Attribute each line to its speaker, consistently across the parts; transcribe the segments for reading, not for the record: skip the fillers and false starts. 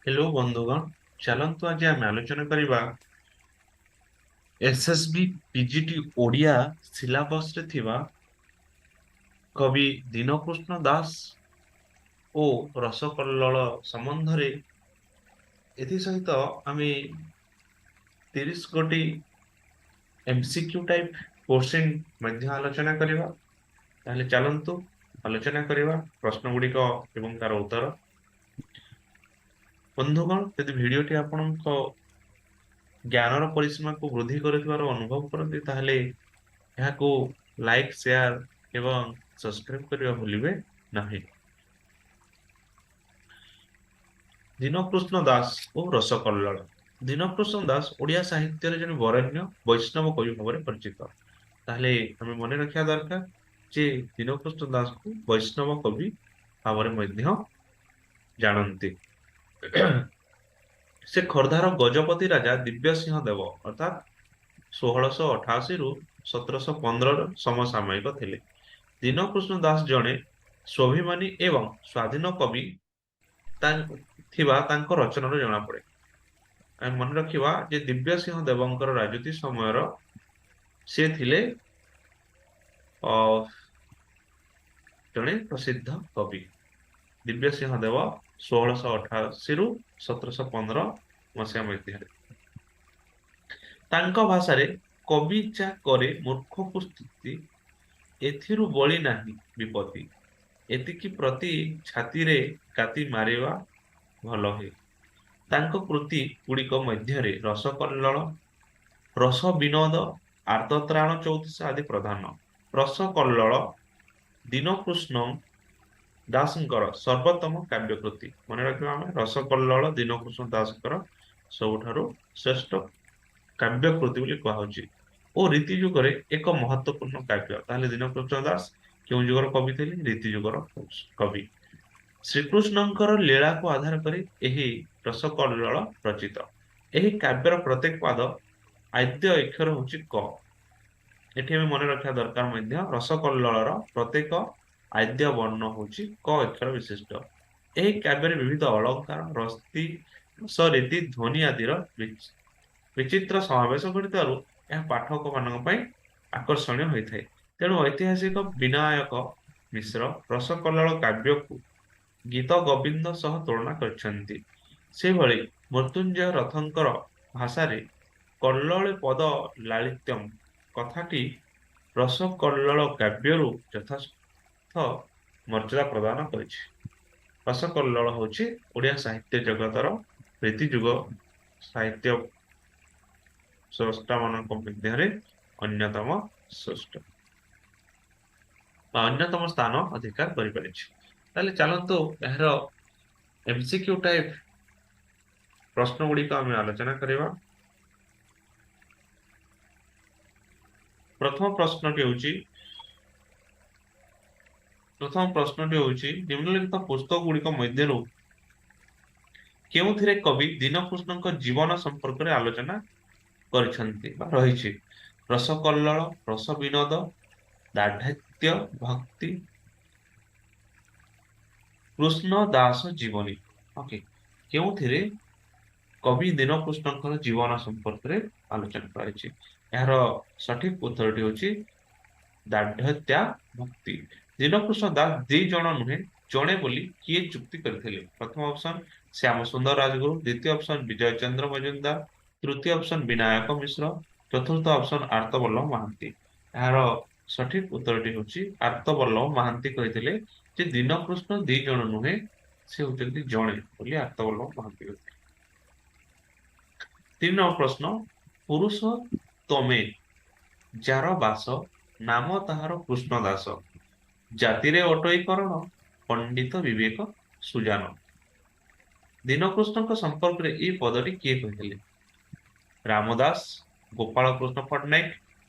Speaker 1: Hello ବନ୍ଧୁଗଣ, ଚାଲନ୍ତୁ ଆଜି ଆମେ ଆଲୋଚନା କରିବା ଏସଏସବି ପିଜିଟି ଓଡ଼ିଆ ସିଲାବସରେ ଥିବା କବି ଦୀନକୃଷ୍ଣ ଦାସ ଓ ରସକଲ୍ଲୋଳ ସମ୍ବନ୍ଧରେ। ଏଥିସହିତ ଆମେ 30 ଗୋଟି ଏମସିକ୍ୟୁ ଟାଇପ କୋଶ୍ଚିନ୍ ମଧ୍ୟ ଆଲୋଚନା କରିବା। ତାହେଲେ ଚାଲନ୍ତୁ ଆଲୋଚନା କରିବା ପ୍ରଶ୍ନ ଗୁଡ଼ିକ ଏବଂ ତାର ଉତ୍ତର। ବନ୍ଧୁଗଣ, ଯଦି ଭିଡିଓଟି ଆପଣଙ୍କ ଜ୍ଞାନର ପରିସୀମାକୁ ବୃଦ୍ଧି କରୁଥିବାର ଅନୁଭବ କରନ୍ତି, ତାହେଲେ ଏହାକୁ ଲାଇକ୍, ସେୟାର ଏବଂ ସବସ୍କ୍ରାଇବ କରିବା ଭୁଲିବେ ନାହିଁ। ଦୀନକୃଷ୍ଣ ଦାସ ଓ ରସକଲ୍ଲୋଳ। ଦୀନକୃଷ୍ଣ ଦାସ ଓଡ଼ିଆ ସାହିତ୍ୟରେ ଜଣେ ବରେଣ୍ୟ ବୈଷ୍ଣବ କବି ଭାବରେ ପରିଚିତ। ତାହେଲେ ଆମେ ମନେ ରଖିବା ଦରକାର ଯେ ଦୀନକୃଷ୍ଣ ଦାସଙ୍କୁ ବୈଷ୍ଣବ କବି ଭାବରେ ମଧ୍ୟ ଜାଣନ୍ତି। ସେ ଖୋର୍ଦ୍ଧାର ଗଜପତି ରାଜା ଦିବ୍ୟସିଂହ ଦେବ, ଅର୍ଥାତ୍ 1688ରୁ 1715ର ସମସାମୟିକ ଥିଲେ। ଦୀନକୃଷ୍ଣ ଦାସ ଜଣେ ସ୍ୱାଭିମାନୀ ଏବଂ ସ୍ୱାଧୀନ କବି ଥିବା ତାଙ୍କ ରଚନାରୁ ଜଣାପଡେ। ଆମେ ମନେ ରଖିବା ଯେ ଦିବ୍ୟସିଂହ ଦେବଙ୍କର ରାଜୁତି ସମୟର ସେ ଥିଲେ ଜଣେ ପ୍ରସିଦ୍ଧ କବି। ଦିବ୍ୟସିଂହ ଦେବ 1688ରୁ 1715 ମସିହା ମଧ୍ୟରେ। ତାଙ୍କ ଭାଷାରେ କବି ଯା କରେ ମୂର୍ଖକୁ ସ୍ତୁତି, ଏଥିରୁ ବଳି ନାହିଁ ବିପତ୍ତି, ଏତିକି ପ୍ରତି ଛାତିରେ କାତି ମାରିବା ଭଲ ହେ। ତାଙ୍କ କୃତି ଗୁଡ଼ିକ ମଧ୍ୟରେ ରସକଲ୍ଲୋଳ, ରସ ବିନୋଦ, ଆର୍ତ୍ତତ୍ରାଣ ଚଉତିଶା ଆଦି ପ୍ରଧାନ। ରସକଲ୍ଲୋଳ ଦୀନକୃଷ୍ଣ ଦାସଙ୍କର ସର୍ବୋତ୍ତମ କାବ୍ୟକୃତି। ମନେ ରଖିବା ଆମେ, ରସକଲ୍ଲୋଳ ଦୀନକୃଷ୍ଣ ଦାସଙ୍କର ସବୁଠାରୁ ଶ୍ରେଷ୍ଠ କାବ୍ୟକୃତି ବୋଲି କୁହାହଉଛି ଓ ରୀତି ଯୁଗରେ ଏକ ମହତ୍ୱପୂର୍ଣ୍ଣ କାବ୍ୟ। ତାହେଲେ ଦୀନକୃଷ୍ଣ ଦାସ କେଉଁ ଯୁଗର କବି ଥିଲେ? ରୀତି ଯୁଗର କବି। ଶ୍ରୀକୃଷ୍ଣଙ୍କର ଲୀଳାକୁ ଆଧାର କରି ଏହି ରସକଲ୍ଲୋଳ ରଚିତ। ଏହି କାବ୍ୟର ପ୍ରତ୍ୟେକ ପାଦ ଆଦ୍ୟ ଅକ୍ଷର ହଉଛି କ। ଏଠି ଆମେ ମନେ ରଖିବା ଦରକାର ମଧ୍ୟ, ରସକଲ୍ଲୋଳର ପ୍ରତ୍ୟେକ ଆଦ୍ୟ ବର୍ଣ୍ଣ ହଉଛି କ ଅକ୍ଷର ବିଶିଷ୍ଟ। ଏହି କାବ୍ୟରେ ବିବିଧ ଅଳଙ୍କାର, ରସ୍ତି, ରସ, ରୀତି, ଧ୍ୱନି ଆଦିର ବିଚିତ୍ର ସମାବେଶ ଘଟିଥିବାରୁ ଏହା ପାଠକ ମାନଙ୍କ ପାଇଁ ଆକର୍ଷଣୀୟ ହୋଇଥାଏ। ତେଣୁ ଐତିହାସିକ ବିନାୟକ ମିଶ୍ର ରସକଲ୍ଲୋଳ କାବ୍ୟକୁ ଗୀତ ଗୋବିନ୍ଦ ସହ ତୁଳନା କରିଛନ୍ତି। ସେହିଭଳି ମୃତ୍ୟୁଞ୍ଜୟ ରଥଙ୍କର ଭାଷାରେ କଲ୍ଲୋଳେ ପଦ ଲାଳିତ୍ୟମ କଥାଟି ରସକଲ୍ଲୋଳ କାବ୍ୟରୁ ଯଥାର୍ଥ ମର୍ଯ୍ୟାଦା ପ୍ରଦାନ କରିଛି। ରସକଲ୍ଲୋଳ ହଉଛି ଓଡ଼ିଆ ସାହିତ୍ୟ ଜଗତର ରୀତିଯୁଗ ସାହିତ୍ୟ ସ୍ରଷ୍ଟା ମାନଙ୍କ ମଧ୍ୟରେ ଅନ୍ୟତମ ଶ୍ରେଷ୍ଠ ବା ଅନ୍ୟତମ ସ୍ଥାନ ଅଧିକାର କରିପାରିଛି। ତାହେଲେ ଚାଲନ୍ତୁ ଏହାର ଏମସିକ୍ୟୁ ଟାଇପ ପ୍ରଶ୍ନ ଗୁଡ଼ିକ ଆମେ ଆଲୋଚନା କରିବା। ପ୍ରଥମ ପ୍ରଶ୍ନଟି ହେଉଛି ନିମ୍ନଲିଖିତ ପୁସ୍ତକ ଗୁଡ଼ିକ ମଧ୍ୟରୁ କେଉଁଥିରେ କବି ଦୀନକୃଷ୍ଣଙ୍କ ଜୀବନ ସମ୍ପର୍କରେ ଆଲୋଚନା କରିଛନ୍ତି ବା ରହିଛି? ରସକଲ୍ଲୋଳ, ରସ ବିନୋଦ, ଦାର୍ଢ୍ୟ ଭକ୍ତି, କୃଷ୍ଣ ଦାସ ଜୀବନୀ। ଓକେ, କେଉଁଥିରେ କବି ଦୀନକୃଷ୍ଣଙ୍କର ଜୀବନ ସମ୍ପର୍କରେ ଆଲୋଚନା କରାଯାଇଛି? ଏହାର ସଠିକ ଉତ୍ତରଟି ହେଉଛି ଦାର୍ଢ୍ୟତା ଭକ୍ତି। ଦୀନକୃଷ୍ଣ ଦାସ ଦି ଜଣ ନୁହେଁ ଜଣେ ବୋଲି କିଏ ଯୁକ୍ତି କରିଥିଲେ? ପ୍ରଥମ ଅପସନ ଶ୍ୟାମ ସୁନ୍ଦର ରାଜଗୁରୁ, ଦ୍ୱିତୀୟ ଅପସନ ବିଜୟ ଚନ୍ଦ୍ର ମଜୁମଦାର, ତୃତୀୟ ଅପସନ ବିନାୟକ ମିଶ୍ର, ଚତୁର୍ଥ ଅପସନ ଆର୍ତ୍ତବଲ୍ଲଭ ମହାନ୍ତି। ଏହାର ସଠିକ ଉତ୍ତରଟି ହେଉଛି ଆର୍ତ୍ତବଲ୍ଲଭ ମହାନ୍ତି କହିଥିଲେ ଯେ ଦୀନକୃଷ୍ଣ ଦି ଜଣ ନୁହେଁ, ସେ ହଉଛନ୍ତି ଜଣେ ବୋଲି ଆର୍ତ୍ତବଲ୍ଲଭ ମହାନ୍ତି କହିଥିଲେ। 3 ନମ୍ବର ପ୍ରଶ୍ନ, ପୁରୁଷ ତମେ ଯାର ବାସ, ନାମ ତାହାର କୃଷ୍ଣ ଦାସ, ଜାତିରେ ଅଟୋଇକରଣ, ପଣ୍ଡିତ ବିବେକ ସୁଜାନ। ଦୀନକୃଷ୍ଣଙ୍କ ସମ୍ପର୍କରେ ଏଇ ପଦଟି କିଏ କହିଥିଲେ? ରାମଦାସ, ଗୋପାଳ କୃଷ୍ଣ ପଟ୍ଟନାୟକ,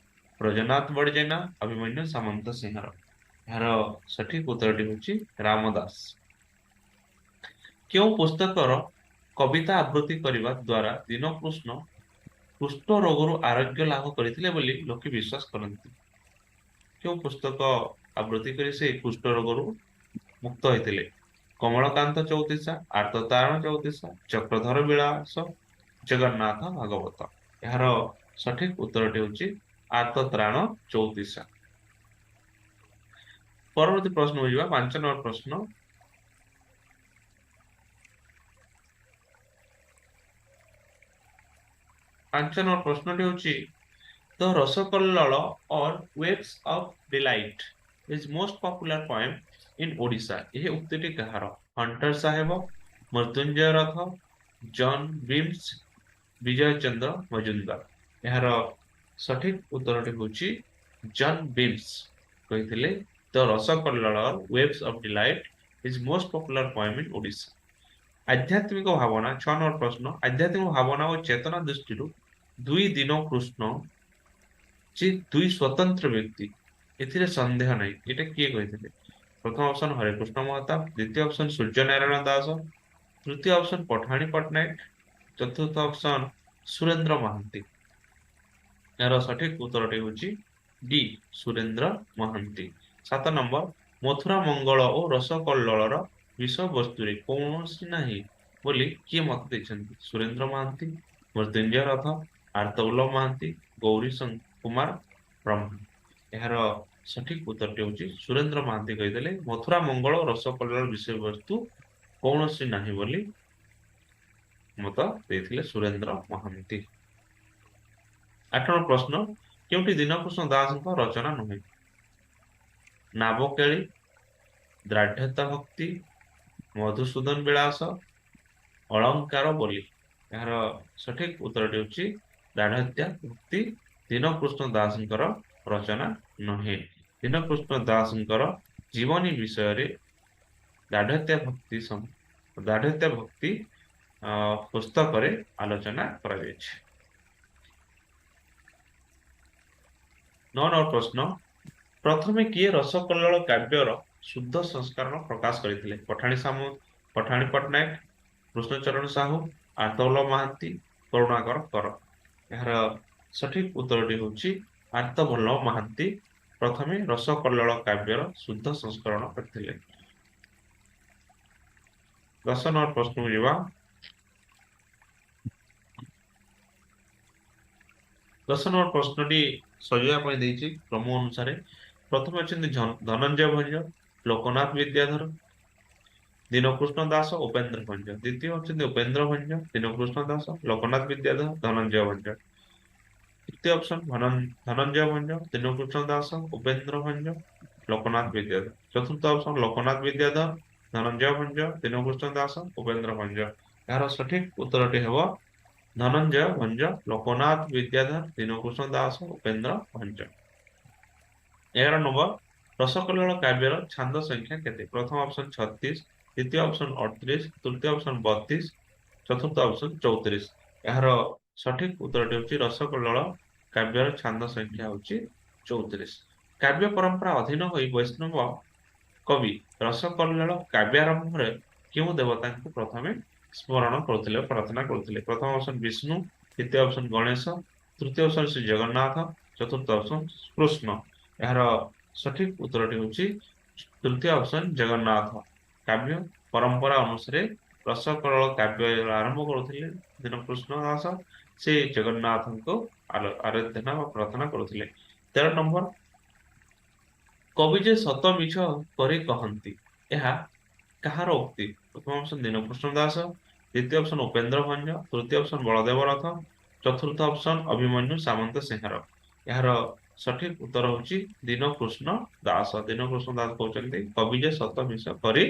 Speaker 1: ବ୍ରଜନାଥ ବଡ଼ଜେନା, ଅଭିମନ୍ୟୁ ସାମନ୍ତ ସିଂହାର। ଏହାର ସଠିକ ଉତ୍ତରଟି ହେଉଛି ରାମଦାସ। କେଉଁ ପୁସ୍ତକର କବିତା ଆବୃତ୍ତି କରିବା ଦ୍ୱାରା ଦୀନକୃଷ୍ଣ କୁଷ୍ଠ ରୋଗରୁ ଆରୋଗ୍ୟ ଲାଭ କରିଥିଲେ ବୋଲି ଲୋକେ ବିଶ୍ୱାସ କରନ୍ତି? କେଉଁ ପୁସ୍ତକ ଆବୃତ୍ତି କରି ସେ କୁଷ୍ଠ ରୋଗରୁ ମୁକ୍ତ ହୋଇଥିଲେ? କମଳକାନ୍ତ ଚଉତିଶା, ଆର୍ତ୍ତତ୍ରାଣ ଚଉତିଶା, ଚକ୍ରଧର ବିଳାସ, ଜଗନ୍ନାଥ ଭାଗବତ। ଏହାର ସଠିକ ଉତ୍ତରଟି ହେଉଛି ଆର୍ତ୍ତତ୍ରାଣ ଚଉତିଶା। ପରବର୍ତ୍ତୀ ପ୍ରଶ୍ନ ଯିବା, 5 ନମ୍ବର ପ୍ରଶ୍ନ। 5 ନମ୍ବର ପ୍ରଶ୍ନଟି ହେଉଛି The Rasakallala or Waves of Delight is most popular poem in Odisha। ଏହି ଉକ୍ତିଟି କାହାର? ହଣ୍ଟର ସାହେବ, ମୃତ୍ୟୁଞ୍ଜୟ ରଥ, ଜନ୍ ବିମ୍ସ, ବିଜୟ ଚନ୍ଦ୍ର ମଜୁମଦାର। ଏହାର ସଠିକ ଉତ୍ତରଟି ହେଉଛି ଜନ୍ ବିମ୍ସ କହିଥିଲେ The Rasakallala or Waves of Delight is most popular poem in Odisha। ଆଧ୍ୟାତ୍ମିକ ଭାବନା, 6 ନମ୍ବର ପ୍ରଶ୍ନ, ଆଧ୍ୟାତ୍ମିକ ଭାବନା ଓ ଚେତନା ଦୃଷ୍ଟିରୁ ଦୁଇ ଦିନ କୃଷ୍ଣ ଯେ ଦୁଇ ସ୍ୱତନ୍ତ୍ର ବ୍ୟକ୍ତି ଏଥିରେ ସନ୍ଦେହ ନାହିଁ, ଏଇଟା କିଏ କହିଥିଲେ? ପ୍ରଥମ ଅପସନ ହରେକୃଷ୍ଣ ମହତାବ, ଦ୍ୱିତୀୟ ଅପସନ ସୂର୍ଯ୍ୟନାରାୟଣ ଦାସ, ତୃତୀୟ ଅପସନ ପଠାଣି ପଟ୍ଟନାୟକ, ଚତୁର୍ଥ ଅପସନ ସୁରେନ୍ଦ୍ର ମହାନ୍ତି। ଏହାର ସଠିକ ଉତ୍ତରଟି ହେଉଛି ଡି ସୁରେନ୍ଦ୍ର ମହାନ୍ତି। 7 ନମ୍ବର, ମଥୁରା ମଙ୍ଗଳ ଓ ରସକଲ୍ଲୋଳର ବିଷୟବସ୍ତୁରେ କୌଣସି ନାହିଁ ବୋଲି କିଏ ମତ ଦେଇଛନ୍ତି? ସୁରେନ୍ଦ୍ର ମହାନ୍ତି, ମୃତ୍ୟୁଞ୍ଜୟ ରଥ, ଆର୍ତ୍ତବଲ୍ଲଭ ମହାନ୍ତି, ଗୌରୀ କୁମାର ବ୍ରହ୍ମା। ଏହାର ସଠିକ ଉତ୍ତରଟି ହେଉଛି ସୁରେନ୍ଦ୍ର ମହାନ୍ତି କହିଥିଲେ ମଥୁରା ମଙ୍ଗଳ ଓ ରସକଲ୍ଲୋଳ ବିଷୟବସ୍ତୁ କୌଣସି ନାହିଁ ବୋଲି ମତ ଦେଇଥିଲେ ସୁରେନ୍ଦ୍ର ମହାନ୍ତି। 8 ନମ୍ବର ପ୍ରଶ୍ନ, କେଉଁଟି ଦୀନକୃଷ୍ଣ ଦାସଙ୍କ ରଚନା ନୁହେଁ? ନାବକେଳି, ଦ୍ରାଢ୍ୟତା ଭକ୍ତି, ମଧୁସୂଦନ ବିଳାସ, ଅଳଙ୍କାର ବୋଲି। ଏହାର ସଠିକ ଉତ୍ତରଟି ହେଉଛି ଦାଢ୍ୟତା ଭକ୍ତି ଦୀନକୃଷ୍ଣ ଦାସଙ୍କର ରଚନା ନୁହେଁ। ଦୀନକୃଷ୍ଣ ଦାସଙ୍କର ଜୀବନୀ ବିଷୟରେ ଦାଢ୍ୟତା ଭକ୍ତି ପୁସ୍ତକରେ ଆଲୋଚନା କରାଯାଇଛି। 9 ନମ୍ବର ପ୍ରଶ୍ନ, ପ୍ରଥମେ କିଏ ରସକଲ୍ଲୋଳ କାବ୍ୟର ଶୁଦ୍ଧ ସଂସ୍କରଣ ପ୍ରକାଶ କରିଥିଲେ? ପଠାଣି ସାମନ୍ତ, ପଠାଣି ପଟ୍ଟନାୟକ, କୃଷ୍ଣଚରଣ ସାହୁ, ଆର୍ତ୍ତବଲ୍ଲଭ ମହାନ୍ତି, କରୁଣାକର କର। ଏହାର ସଠିକ ଉତ୍ତରଟି ହେଉଛି ଆର୍ତ୍ତବଲ୍ଲଭ ମହାନ୍ତି ପ୍ରଥମେ ରସକଲ୍ଲୋଳ କାବ୍ୟର ଶୁଦ୍ଧ ସଂସ୍କରଣ କରିଥିଲେ। 10 ନମ୍ବର ପ୍ରଶ୍ନକୁ ଯିବା। 10 ନମ୍ବର ପ୍ରଶ୍ନଟି ସଜେଇବା ପାଇଁ ଦେଇଛି କ୍ରମ ଅନୁସାରେ। ପ୍ରଥମେ ଅଛନ୍ତି ଧନଞ୍ଜୟ ଭଞ୍ଜ, ଲୋକନାଥ ବିଦ୍ୟାଧର, ଦୀନକୃଷ୍ଣ ଦାସ, ଉପେନ୍ଦ୍ର ଭଞ୍ଜ। ଦ୍ୱିତୀୟ ଅଛନ୍ତି ଉପେନ୍ଦ୍ର ଭଞ୍ଜ, ଦୀନକୃଷ୍ଣ ଦାସ, ଲୋକନାଥ ବିଦ୍ୟାଧର, ଧନଞ୍ଜୟ ଭଞ୍ଜ। ତୃତୀୟ ଅପସନ ଧନଞ୍ଜୟ ଭଞ୍ଜ, ଦୀନକୃଷ୍ଣ ଦାସ, ଉପେନ୍ଦ୍ର ଭଞ୍ଜ, ଲୋକନାଥ ବିଦ୍ୟାଧର। ଚତୁର୍ଥ ଅପସନ ଲୋକନାଥ ବିଦ୍ୟାଧର, ଧନଞ୍ଜୟ ଭଞ୍ଜ, ଦୀନକୃଷ୍ଣ ଦାସ, ଉପେନ୍ଦ୍ର ଭଞ୍ଜ। ଏହାର ସଠିକ ଉତ୍ତରଟି ହେବ ଧନଞ୍ଜୟ ଭଞ୍ଜ, ଲୋକନାଥ ବିଦ୍ୟାଧର, ଦୀନକୃଷ୍ଣ ଦାସ, ଉପେନ୍ଦ୍ର ଭଞ୍ଜ। 11 ନମ୍ବର, ରସକଲ୍ଲୋଳ କାବ୍ୟର ଛାନ୍ଦ ସଂଖ୍ୟା କେତେ? ପ୍ରଥମ ଅପସନ 36, ଦ୍ୱିତୀୟ ଅପସନ 38, ତୃତୀୟ ଅପସନ 32, ଚତୁର୍ଥ ଅପସନ 34। ଏହାର ସଠିକ ଉତ୍ତରଟି ହେଉଛି ରସକଲ୍ଲୋଳ କାବ୍ୟର ଛାନ୍ଦ ସଂଖ୍ୟା ହେଉଛି 34। କାବ୍ୟ ପରମ୍ପରା ଅଧୀନ ହୋଇ ବୈଷ୍ଣବ କବି ରସକଲ୍ଲୋଳ କାବ୍ୟାରମ୍ଭରେ କେଉଁ ଦେବତାଙ୍କୁ ପ୍ରଥମେ ସ୍ମରଣ କରୁଥିଲେ, ପ୍ରାର୍ଥନା କରୁଥିଲେ? ପ୍ରଥମ ଅପସନ ବିଷ୍ଣୁ, ଦ୍ୱିତୀୟ ଅପସନ ଗଣେଶ, ତୃତୀୟ ଅପସନ ଶ୍ରୀ ଜଗନ୍ନାଥ, ଚତୁର୍ଥ ଅପସନ କୃଷ୍ଣ। ଏହାର ସଠିକ ଉତ୍ତରଟି ହେଉଛି ତୃତୀୟ ଅପସନ ଜଗନ୍ନାଥ। କାବ୍ୟ ପରମ୍ପରା ଅନୁସାରେ ରସକଲ୍ଲୋଳ କାବ୍ୟ ଆରମ୍ଭ କରୁଥିଲେ ଦୀନକୃଷ୍ଣ ଦାସ, ସେ ଜଗନ୍ନାଥଙ୍କୁ ଆରାଧନା ବା ପ୍ରାର୍ଥନା କରୁଥିଲେ। 13 ନମ୍ବର, କବି ଯେ ସତ ମିଛ କରି କହନ୍ତି ଏହା କାହାର ଉକ୍ତି? ପ୍ରଥମ ଅପସନ ଦୀନକୃଷ୍ଣ ଦାସ, ଦ୍ୱିତୀୟ ଅପସନ ଉପେନ୍ଦ୍ର ଭଞ୍ଜ, ତୃତୀୟ ଅପସନ ବଳଦେବ ରଥ, ଚତୁର୍ଥ ଅପସନ ଅଭିମନ୍ୟୁ ସାମନ୍ତ ସିଂହାର। ଏହାର ସଠିକ ଉତ୍ତର ହେଉଛି ଦୀନକୃଷ୍ଣ ଦାସ। ଦୀନକୃଷ୍ଣ ଦାସ କହୁଛନ୍ତି କବି ଯେ ସତ ମିଛ କରି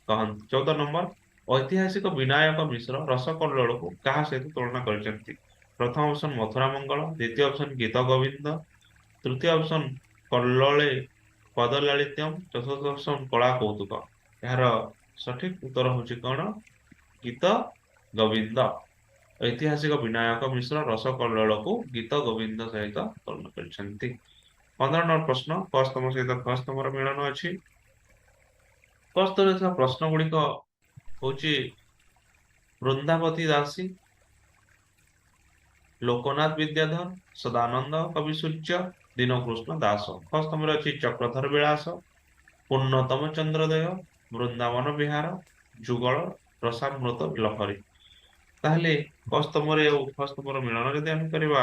Speaker 1: କହନ୍ତି। 14 ନମ୍ବର, ଐତିହାସିକ ବିନାୟକ ମିଶ୍ର ରସକଲ୍ଲୋଳକୁ କାହା ସହିତ ତୁଳନା କରିଛନ୍ତି? ପ୍ରଥମ ଅପସନ ମଥୁରା ମଙ୍ଗଳ, ଦ୍ୱିତୀୟ ଅପସନ ଗୀତ ଗୋବିନ୍ଦ, ତୃତୀୟ ଅପସନ କଲ୍ଲୋଳେ ପଦଲାଳିତ୍ୟମ, ଚତୁର୍ଥ ଅପସନ କଳା କୌତୁକ। ଏହାର ସଠିକ ଉତ୍ତର ହେଉଛି କଣ? ଗୀତ ଗୋବିନ୍ଦ। ଐତିହାସିକ ବିନାୟକ ମିଶ୍ର ରସକଲ୍ଲୋଳକୁ ଗୀତ ଗୋବିନ୍ଦ ସହିତ ତୁଳନା କରିଛନ୍ତି। 15 ନମ୍ବର ପ୍ରଶ୍ନ, କ ସ୍ତମ୍ଭ ସହିତ ଖ ସ୍ତମ୍ଭର ମିଳନ ଅଛି। କ ସ୍ତମ୍ଭରେ ଥିବା ପ୍ରଶ୍ନ ଗୁଡିକ ହଉଛି ବୃନ୍ଦାବତୀ ଦାସୀ, ଲୋକନାଥ ବିଦ୍ୟାଧର, ସଦାନନ୍ଦ କବି ସୂର୍ଯ୍ୟ, ଦୀନକୃଷ୍ଣ ଦାସ। ଖ ସ୍ତମ୍ଭରେ ଅଛି ଚକ୍ରଧର ବିଳାସ, ପୂର୍ଣ୍ଣତମ ଚନ୍ଦ୍ରୋଦୟ, ବୃନ୍ଦାବନ ବିହାର, ଯୁଗଳ ରସାମୃତ ଲହରୀ। ତାହେଲେ କ ସ୍ତମ୍ଭରେ ଆଉ ଖ ସ୍ତମ୍ଭର ମିଳନ ଯଦି ଆମେ କରିବା,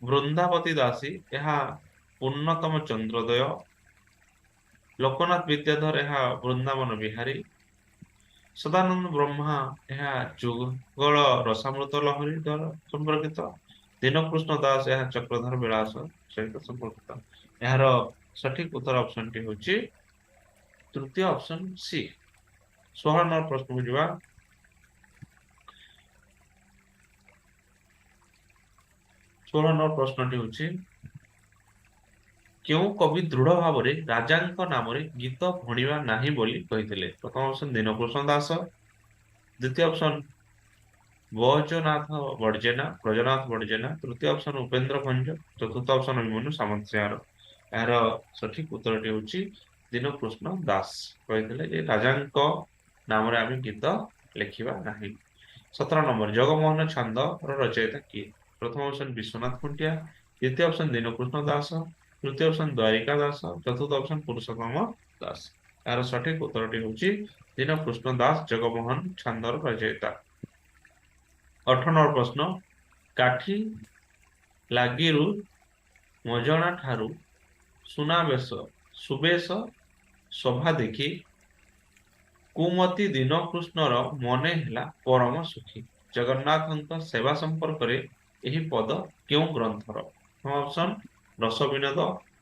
Speaker 1: ବୃନ୍ଦାବତୀ ଦାସୀ ଏହା ପୂର୍ଣ୍ଣତମ ଚନ୍ଦ୍ରୋଦୟ, ଲୋକନାଥ ବିଦ୍ୟାଧର ଏହା ବୃନ୍ଦାବନ ବିହାରୀ, ସଦାନନ୍ଦ ବ୍ରହ୍ମା ଏହା ଯୁଗଳ ରସାମୃତ ଲହରୀ ଦ୍ୱାରା ସମ୍ପର୍କିତ, ଦୀନକୃଷ୍ଣ ଦାସ ଏହା ଚକ୍ରଧର ବିଳାସ ସହିତ ସମ୍ପର୍କିତ। ଏହାର ସଠିକ ଉତ୍ତର ଅପସନଟି ହେଉଛି ତୃତୀୟ ଅପସନ ସି। 16 ନମ୍ବର ପ୍ରଶ୍ନକୁ ଯିବା। 16 ନମ୍ବର ପ୍ରଶ୍ନଟି ହେଉଛି କେଉଁ କବି ଦୃଢ ଭାବରେ ରାଜାଙ୍କ ନାମରେ ଗୀତ ଭଣିବା ନାହିଁ ବୋଲି କହିଥିଲେ? ପ୍ରଥମ ଅପସନ ଦୀନକୃଷ୍ଣ ଦାସ, ଦ୍ୱିତୀୟ ଅପସନ ବୈଜନାଥ ବଡ଼ଜେନା, ବ୍ରଜନାଥ ବଡ଼ଜେନା, ତୃତୀୟ ଅପସନ ଉପେନ୍ଦ୍ର ଭଞ୍ଜ, ଚତୁର୍ଥ ଅପସନ ଅଭିମନ୍ୟୁ ସାମନ୍ତସିଂହାର। ଏହାର ସଠିକ ଉତ୍ତରଟି ହେଉଛି ଦୀନକୃଷ୍ଣ ଦାସ କହିଥିଲେ ଯେ ରାଜାଙ୍କ ନାମରେ ଆମେ ଗୀତ ଲେଖିବା ନାହିଁ। 17 ନମ୍ବର, ଜଗମୋହନ ଛାନ୍ଦର ରଚୟିତା କିଏ? ପ୍ରଥମ ଅପସନ ବିଶ୍ୱନାଥ ଖୁଣ୍ଟିଆ, ଦ୍ୱିତୀୟ ଅପସନ ଦୀନକୃଷ୍ଣ ଦାସ, ତୃତୀୟ ଅପସନ ଦ୍ୱାରିକା ଦାସ, ଚତୁର୍ଥ ଅପସନ ପୁରୁଷୋତ୍ତମ ଦାସ। ଏହାର ସଠିକ ଉତ୍ତରଟି ହେଉଛି ଦୀନକୃଷ୍ଣ ଦାସ ଜଗମୋହନ ଛାନ୍ଦର ରଚୟିତା। 18 ନମ୍ବର ପ୍ରଶ୍ନ, କାଠି ଲାଗିରୁ ମଜଣା ଠାରୁ ସୁନାବେଶ ସୁବେଶ ଶୋଭା ଦେଖି କୁମତି ଦୀନକୃଷ୍ଣର ମନେ ହେଲା ପରମ ସୁଖୀ। ଜଗନ୍ନାଥଙ୍କ ସେବା ସମ୍ପର୍କରେ ଏହି ପଦ କେଉଁ ଗ୍ରନ୍ଥର? ପ୍ରଥମ ଅପସନ ରସବିନୋଦ,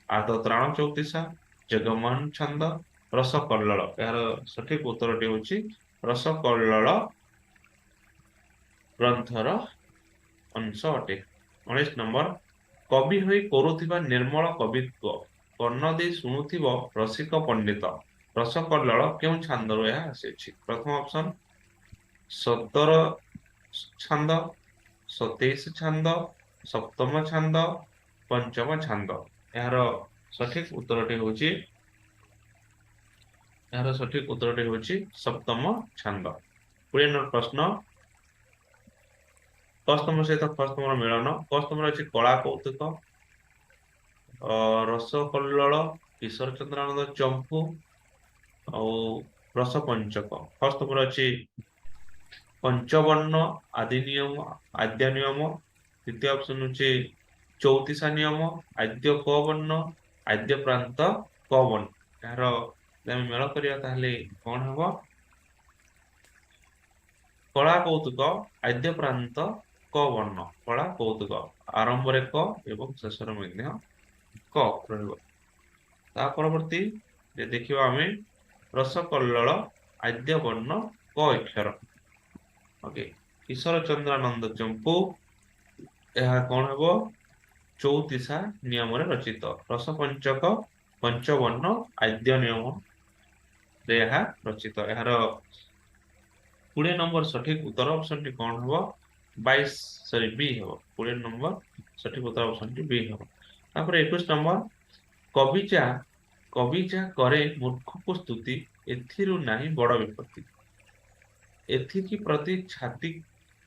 Speaker 1: ଆଦତ୍ରାଣ ଚୌତିସା, ଜଗମୋହନ ଛାନ୍ଦ, ରସକଲ୍ଲୋଳ। ଏହାର ସଠିକ ଉତ୍ତରଟି ହେଉଛି ରସକଲ୍ଲୋଳ ଗ୍ରନ୍ଥର ଅଂଶ ଅଟେ। 19 ନମ୍ବର, କବି ହୋଇ କରୁଥିବା ନିର୍ମଳ କବିତ୍ୱ କର୍ଣ୍ଣ ଦେଇ ଶୁଣୁଥିବ ରସିକ ପଣ୍ଡିତ। ରସକଲ୍ଲୋଳ କେଉଁ ଛାନ୍ଦରୁ ଏହା ଆସିଅଛି? ପ୍ରଥମ ଅପସନ 17 ଛାନ୍ଦ, 27 ଛାନ୍ଦ, ସପ୍ତମ ଛାନ୍ଦ, ପଞ୍ଚମ ଛାନ୍ଦ। ଏହାର ସଠିକ ଉତ୍ତରଟି ହେଉଛି, ଏହାର ସଠିକ ଉତ୍ତରଟି ହେଉଛି ସପ୍ତମ ଛାନ୍ଦ। 20 ନମ୍ବର ପ୍ରଶ୍ନ, କ ସ୍ତମ୍ଭ ସହିତ ଖ ସ୍ତମ୍ଭର ମିଳନ। କ ସ୍ତମ୍ଭରେ ଅଛି କଳା କୌତୁକ, ରସକଲ୍ଲୋଳ, କିଶୋର ଚନ୍ଦ୍ରାନନ୍ଦ ଚମ୍ପୁ ଆଉ ରସପଞ୍ଚକ। ଖ ସ୍ତମ୍ଭରେ ଅଛି ପଞ୍ଚବର୍ଣ୍ଣ ଆଦି ନିୟମ, ଆଦ୍ୟ ନିୟମ। ଦ୍ୱିତୀୟ ଅପସନ ହେଉଛି ଚଉତିଶା ନିୟମ, ଆଦ୍ୟ କ ବର୍ଣ୍ଣ, ଆଦ୍ୟ ପ୍ରାନ୍ତ କ ବର୍ଣ୍ଣ। ଏହାର ଯଦି ଆମେ ମେଳ କରିବା ତାହେଲେ କଣ ହେବ? କଳା କୌତୁକ, ଆଦ୍ୟ ପ୍ରାନ୍ତ କ ବର୍ଣ୍ଣ। କଳା କୌତୁକ ଆରମ୍ଭରେ କ ଏବଂ ଶେଷରେ ମଧ୍ୟ କ ରହିବ। ତା ପରବର୍ତ୍ତୀ ଯେ ଦେଖିବା ଆମେ ରସକଲ୍ଲୋଳ ଆଦ୍ୟ ବର୍ଣ୍ଣ କ ଅକ୍ଷର। ଓକେ, କିଶୋର ଚନ୍ଦ୍ରାନନ୍ଦ ଚମ୍ପୁ ଏହା କଣ ହେବ? ଚଉତିଶା ନିୟମରେ ରଚିତ। ରସପଞ୍ଚକ ପଞ୍ଚବର୍ଣ୍ଣ ଆଦ୍ୟ ନିୟମ ରେ ଏହା ରଚିତ। ଏହାର 20 ନମ୍ବର ସଠିକ ଉତ୍ତର ଅପସନଟି କଣ ହେବ? 22 ସରି ବି ହେବ। 20 ନମ୍ବର ସଠିକ ଉତ୍ତର ଅପସନଟି ବି ହେବ। ତାପରେ 21 ନମ୍ବର, କବିଚା କରେ ମୂର୍ଖକୁ ସ୍ତୁତି, ଏଥିରୁ ନାହିଁ ବଡ ବିପତ୍ତି। ଏଥିକି ପ୍ରତି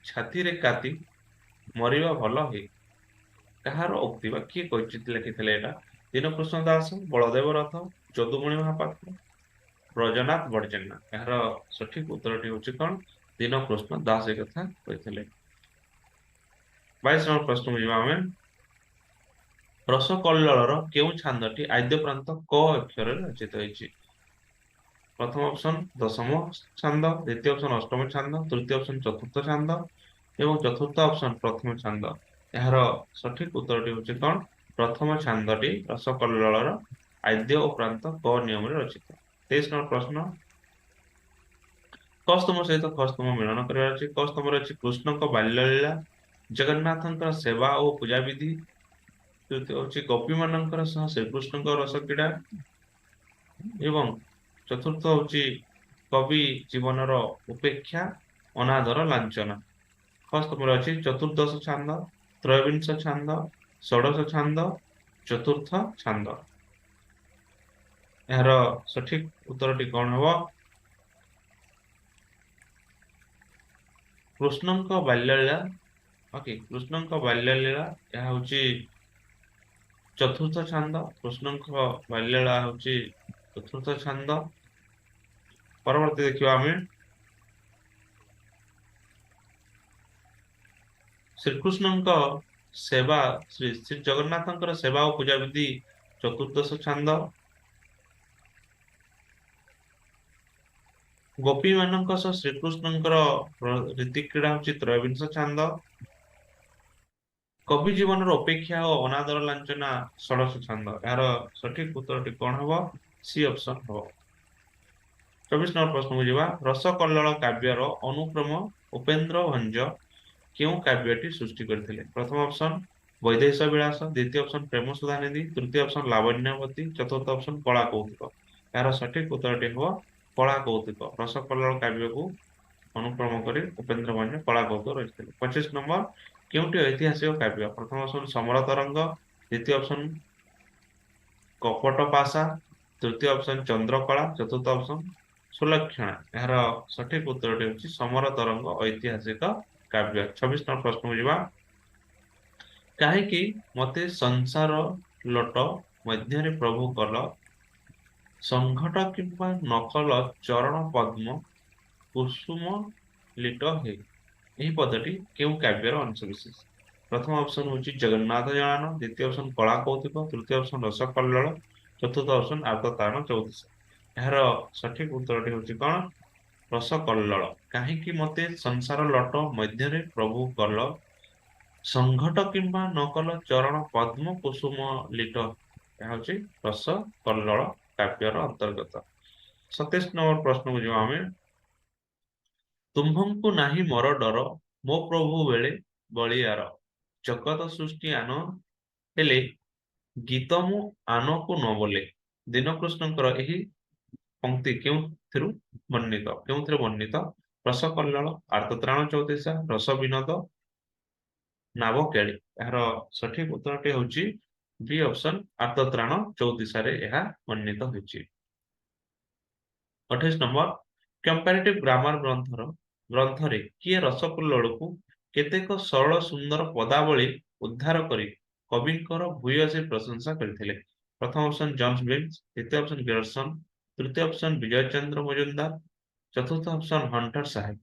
Speaker 1: ଛାତିରେ କାତି ମରିବା ଭଲ ହେ। କାହାର ଉକ୍ତି ବା କିଏ କହିଛି ଲେଖିଥିଲେ ଏଇଟା? ଦୀନକୃଷ୍ଣ ଦାସ, ବଳଦେବ ରଥ, ଯଦୁମଣି ମହାପାତ୍ର, ବ୍ରଜନାଥ ବଡ଼ଜେନା। ଏହାର ସଠିକ ଉତ୍ତରଟି ହେଉଛି କଣ? ଦୀନକୃଷ୍ଣ ଦାସ ଏ କଥା କହିଥିଲେ। 22 ନମ୍ବର ପ୍ରଶ୍ନକୁ ଯିବା ଆମେ। ରସକଲ୍ଲୋଳର କେଉଁ ଛାନ୍ଦଟି ଆଦ୍ୟ ପ୍ରାନ୍ତ କ ଅକ୍ଷରରେ ରଚିତ ହେଇଛି? ପ୍ରଥମ ଅପସନ ଦଶମ ଛାନ୍ଦ, ଦ୍ୱିତୀୟ ଅପସନ ଅଷ୍ଟମ ଛାନ୍ଦ, ତୃତୀୟ ଅପସନ ଚତୁର୍ଥ ଛାନ୍ଦ ଏବଂ ଚତୁର୍ଥ ଅପସନ ପ୍ରଥମ ଛାନ୍ଦ। ଏହାର ସଠିକ ଉତ୍ତରଟି ହେଉଛି କଣ? ପ୍ରଥମ ଛାନ୍ଦଟି ରସକଲ୍ଲୋଳର ଆଦ୍ୟ ଓ ପ୍ରାନ୍ତ କ ନିୟମରେ ରଚିତ। 23 ନମ୍ବର ପ୍ରଶ୍ନ, କ ସ୍ତମ୍ଭ ସହିତ ଖ ସ୍ତମ୍ଭ ମିଳନ କରିବାର ଅଛି। କ ସ୍ତମ୍ଭରେ ଅଛି କୃଷ୍ଣଙ୍କ ବାଲ୍ୟଲୀଳା, ଜଗନ୍ନାଥଙ୍କର ସେବା ଓ ପୂଜାବିଧି, ତୃତୀୟ ହଉଛି ଗୋପୀମାନଙ୍କର ସହ ଶ୍ରୀକୃଷ୍ଣଙ୍କ ରସକ୍ରୀଡ଼ା ଏବଂ ଚତୁର୍ଥ ହଉଛି କବି ଜୀବନର ଉପେକ୍ଷା, ଅନାଦର, ଲାଞ୍ଚନା। ଖ ସ୍ତମ୍ଭରେ ଅଛି ଚତୁର୍ଦ୍ଦଶ ଛାନ୍ଦ, ତ୍ରୟୋବିଂଶ ଛାନ୍ଦ, ଷୋଡ଼ଶ ଛାନ୍ଦ, ଚତୁର୍ଥ ଛାନ୍ଦ। ଏହାର ସଠିକ ଉତ୍ତରଟି କଣ ହେବ? କୃଷ୍ଣଙ୍କ ବାଲ୍ୟଲୀଳା। ଓକେ, କୃଷ୍ଣଙ୍କ ବାଲ୍ୟଲୀଳା ଏହା ହଉଛି ଚତୁର୍ଥ ଛାନ୍ଦ। କୃଷ୍ଣଙ୍କ ବାଲ୍ୟଲୀଳା ହେଉଛି ଚତୁର୍ଥ ଛାନ୍ଦ। ପରବର୍ତ୍ତୀ ଦେଖିବା ଆମେ ଶ୍ରୀକୃଷ୍ଣଙ୍କ ସେବା, ଶ୍ରୀ ଶ୍ରୀ ଜଗନ୍ନାଥଙ୍କର ସେବା ଓ ପୂଜାବିଧି ଚତୁର୍ଦ୍ଦଶ ଛାନ୍ଦ। ଗୋପୀ ମାନଙ୍କ ସହ ଶ୍ରୀକୃଷ୍ଣଙ୍କର ରୀତିକ୍ରୀଡ଼ା ହେଉଛି ତ୍ରୟୋବିଂଶ ଛାନ୍ଦ। କବି ଜୀବନର ଅପେକ୍ଷା ଓ ଅନାଦର ଲାଞ୍ଚନା ଷୋଡ଼ଶ ଛାନ୍ଦ। ଏହାର ସଠିକ ଉତ୍ତରଟି କଣ ହବ? ସି ଅପସନ ହବ। 24 ନମ୍ବର ପ୍ରଶ୍ନକୁ ଯିବା। ରସକଲ୍ଲୋଳ କାବ୍ୟର ଅନୁକ୍ରମ ଉପେନ୍ଦ୍ର ଭଞ୍ଜ କେଉଁ କାବ୍ୟଟି ସୃଷ୍ଟି କରିଥିଲେ? ପ୍ରଥମ ଅପସନ ବୈଦେଶ ବିଳାସ, ଦ୍ୱିତୀୟ ଅପସନ ପ୍ରେମ ସୁଧାନିଧି, ତୃତୀୟ ଅପସନ ଲାବଣ୍ୟବତୀ, ଚତୁର୍ଥ ଅପସନ କଳା କୌତୁକ। ଏହାର ସଠିକ ଉତ୍ତରଟି ହେବ କଳା କୌତୁକ। ରସକଲ୍ଲୋଳ କାବ୍ୟକୁ ଅନୁକ୍ରମ କରି ଉପେନ୍ଦ୍ର ଭଞ୍ଜ କଳା କୌତୁକ ରଚିଥିଲେ। 25 ନମ୍ବର, କେଉଁଟି ଐତିହାସିକ କାବ୍ୟ? ପ୍ରଥମ ଅପସନ ସମର ତରଙ୍ଗ, ଦ୍ୱିତୀୟ ଅପସନ କପଟ ପାଶା, ତୃତୀୟ ଅପସନ ଚନ୍ଦ୍ରକଳା, ଚତୁର୍ଥ ଅପସନ ସୁଲକ୍ଷଣା। ଏହାର ସଠିକ ଉତ୍ତରଟି ହେଉଛି ସମର ତରଙ୍ଗ ଐତିହାସିକ କାବ୍ୟ। 26 ନମ୍ବର ପ୍ରଶ୍ନକୁ ଯିବା। କାହିଁକି ମତେ ସଂସାର ଲୋଟ ମଧ୍ୟରେ ପ୍ରଭୁ କଲ ସଂଘଟ କିମ୍ବା ନକଲ ଚରଣ ପଦ୍ମ କୁସୁମ ଲିଟ ହେ, ଏହି ପଦଟି କେଉଁ କାବ୍ୟର ଅଂଶବିଶେଷ? ପ୍ରଥମ ଅପସନ ହେଉଛି ଜଗନ୍ନାଥ ଜଣାଣ, ଦ୍ୱିତୀୟ ଅପସନ କଳା କୌତୁକ, ତୃତୀୟ ଅପସନ ରସକଲ୍ଲୋଳ, ଚତୁର୍ଥ ଅପସନ ଆର୍ତ୍ତତ୍ରାଣ ଚଉତିଶା। ଏହାର ସଠିକ ଉତ୍ତରଟି ହେଉଛି କଣ? ରସକଲ୍ଲୋଳ। କାହିଁକି ମତେ ସଂସାର ଲଟ ମଧ୍ୟରେ ପ୍ରଭୁ କଲ ସଂଘଟ କିମ୍ବା ନକଲ ଚରଣ ପଦ୍ମ କୁସୁମ ଲିଟ, ଏହା ହେଉଛି ରସକଲ୍ଲୋଳ କାବ୍ୟର ଅନ୍ତର୍ଗତ। 27 ନମ୍ବର ପ୍ରଶ୍ନକୁ ଯିବା ଆମେ। ତୁମ୍ଭଙ୍କୁ ନାହିଁ ମୋର ଡର ମୋ ପ୍ରଭୁ ବେଳେ ବଳିଆର, ଜଗତ ସୃଷ୍ଟି ଆନ ହେଲେ ଗୀତ ମୁଁ ଆନକୁ ନ ବୋଲେ, ଦୀନକୃଷ୍ଣଙ୍କର ଏହି ପଙ୍କ୍ତି କେଉଁଥିରୁ ବର୍ଣ୍ଣିତ? କେଉଁଥିରେ ବର୍ଣ୍ଣିତ? ରସକଲ୍ଲୋଳ, ଆର୍ତ୍ତତ୍ରାଣ ଚଉତିଶା, ରସ ବିନୋଦ, ନାବକେଳି। ଏହାର ସଠିକ ଉତ୍ତରଟି ହେଉଛି ବି ଅପସନ ଆର୍ତ୍ତତ୍ରାଣ ଚଉତିଶାରେ ଏହା ବର୍ଣ୍ଣିତ ହୋଇଛି। 28 ନମ୍ବର, କମ୍ପାରେଟିଭ ଗ୍ରାମାର ଗ୍ରନ୍ଥରେ କିଏ ରସକଲ୍ଲୋଳକୁ କେତେକ ସରଳ ସୁନ୍ଦର ପଦାବଳୀ ଉଦ୍ଧାର କରି କବିଙ୍କର ଭୂୟସୀ ପ୍ରଶଂସା କରିଥିଲେ? ପ୍ରଥମ ଅପସନ ଜନ୍ସ ବିମ୍ସ, ଦ୍ୱିତୀୟ ଅପସନ ଗ୍ରିୟର୍ସନ, ତୃତୀୟ ଅପସନ ବିଜୟ ଚନ୍ଦ୍ର ମଜୁମଦାର, ଚତୁର୍ଥ ଅପସନ ହଣ୍ଟର ସାହେବ।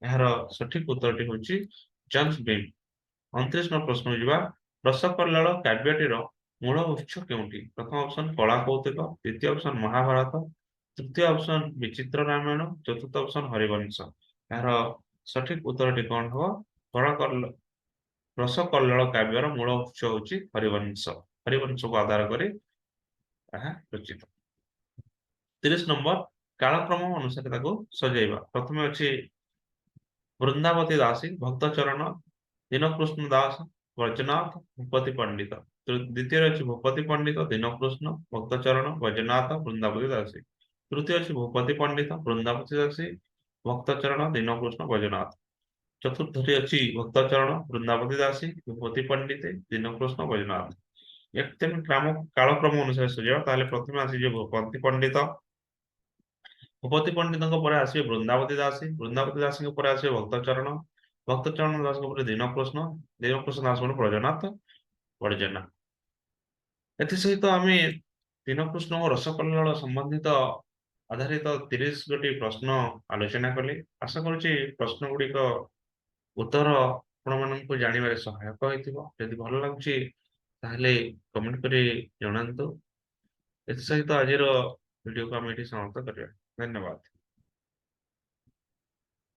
Speaker 1: ଏହାର ସଠିକ ଉତ୍ତରଟି ହେଉଛି ଜନ୍ସ ବିମ୍। 29 ନମ୍ବର ପ୍ରଶ୍ନକୁ ଯିବା। ରସକଲ୍ଲୋଳ କାବ୍ୟଟିର ମୂଳ ଉତ୍ସ କେଉଁଠି? ପ୍ରଥମ ଅପସନ କଳା କୌତୁକ, ଦ୍ୱିତୀୟ ଅପସନ ମହାଭାରତ, ତୃତୀୟ ଅପସନ ବିଚିତ୍ର ରାମାୟଣ, ଚତୁର୍ଥ ଅପସନ ହରିବଂଶ। ଏହାର ସଠିକ ଉତ୍ତରଟି କଣ ହବ? ରସକଲ୍ଲୋଳ କାବ୍ୟର ମୂଳ ଉତ୍ସ ହେଉଛି ହରିବଂଶ। ହରିବଂଶକୁ ଆଧାର କରି ଏହା ରଚିତ। 30 ନମ୍ବର, କାଳକ୍ରମ ଅନୁସାରେ ତାକୁ ସଜେଇବା। ପ୍ରଥମେ ଅଛି ବୃନ୍ଦାବତୀ ଦାସୀ, ଭକ୍ତଚରଣ, ଦୀନକୃଷ୍ଣ ଦାସ, ବ୍ରଜନାଥ, ଭୂପତି ପଣ୍ଡିତ। ଦ୍ୱିତୀୟରେ ଅଛି ଭୂପତି ପଣ୍ଡିତ, ଦୀନକୃଷ୍ଣ, ଭକ୍ତଚରଣ, ବ୍ରଜନାଥ, ବୃନ୍ଦାବତୀ ଦାସୀ। ତୃତୀୟ ଅଛି ଭୂପତି ପଣ୍ଡିତ, ବୃନ୍ଦାବତୀ ଦାସୀ, ଭକ୍ତଚରଣ, ଦୀନକୃଷ୍ଣ, ବ୍ରଜନାଥ। ଚତୁର୍ଥରେ ଅଛି ଭକ୍ତଚରଣ, ବୃନ୍ଦାବତୀ ଦାସୀ, ଭୂପତି ପଣ୍ଡିତ, ଦୀନକୃଷ୍ଣ, ବ୍ରଜନାଥ। ଏମିତି ଆମେ କାଳକ୍ରମ ଅନୁସାରେ ସଜେଇବା, ତାହେଲେ ପ୍ରଥମେ ଆସିଯିବ ଭୂପତି ପଣ୍ଡିତ, ଭୂପତି ପଣ୍ଡିତଙ୍କ ପରେ ଆସିବେ ବୃନ୍ଦାବତୀ ଦାସୀ, ବୃନ୍ଦାବତୀ ଦାସୀଙ୍କ ପରେ ଆସିବେ ଭକ୍ତଚରଣ, ଭକ୍ତଚରଣ ଦାସଙ୍କ ପରେ ଦୀନକୃଷ୍ଣ, ଦୀନକୃଷ୍ଣ ଦାସ ପରେ ବ୍ରଜନାଥ, ବଡ଼ଜେନା। ଏଥିସହିତ ଆମେ ଦୀନକୃଷ୍ଣ ଓ ରସକଲ୍ଲୋଳ ସମ୍ବନ୍ଧିତ ଆଧାରିତ 30 ଗୋଟି ପ୍ରଶ୍ନ ଆଲୋଚନା କଲେ। ଆଶା କରୁଛି ପ୍ରଶ୍ନ ଗୁଡ଼ିକ ଉତ୍ତର ଆପଣମାନଙ୍କୁ ଜାଣିବାରେ ସହାୟକ ହୋଇଥିବ। ଯଦି ଭଲ ଲାଗୁଛି ତାହେଲେ କମେଣ୍ଟ କରି ଜଣାନ୍ତୁ। ଏଥିସହିତ ଆଜିର ଭିଡ଼ିଓକୁ ଆମେ ଏଠି ସମାପ୍ତ କରିବା। ଧନ୍ୟବାଦ।